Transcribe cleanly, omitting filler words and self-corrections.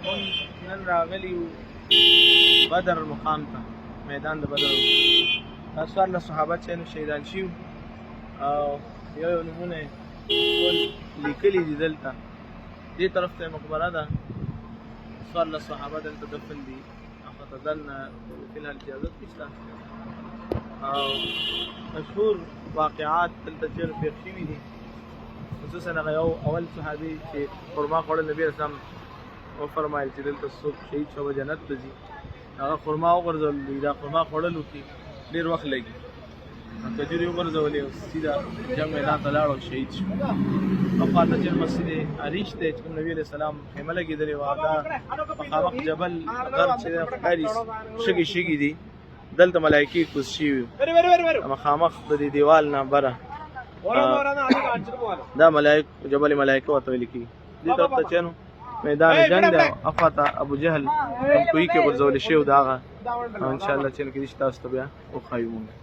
مونږ نن راغلي یو بدر مقام ته، میدان د بدر. دا 14 صحابه چې نو شهیدان شوي او یو یو نومونه یې ټول لیکلي دي. دلته دې طرف ته مقبره ده، 14 صحابه دلته دفن دي. هغه ته دننه فی الحال اجازت نشته. او مشهور واقعات دلته چې پېښ شوي دي، خصوصا هغه یو اول صحابي چې خرما خوړل، نبی اسلام وفرمایل چې دلته څوک شهید شو جنت ته ځي. هغه خرما وغورځول، دا خرما خوړلو کې ډېر وخت لګي، کجورې وغورځولې او سیده جنګ میدان ته لاړ او شهید شو. او خواته چې مسجد عریش دی چې کوم نبی علیہ السلام خیمه لګېدلې وه، دا مخامخ جبل غر چې دی ښکاري، شګې شګې دي، دلته ملایکې کوز شوي مخامخ د دې دیوال نه بره. دا ملائک جبل ملائکه ورته ویل کېږي. دې طرف ته چې نو میدان جنگ دی، اخوا ته ابو جهل کوم کوی کې غورځول شوی، دا هغه. ان شاء الله چې نو کې تاسو ته بیا وښایو.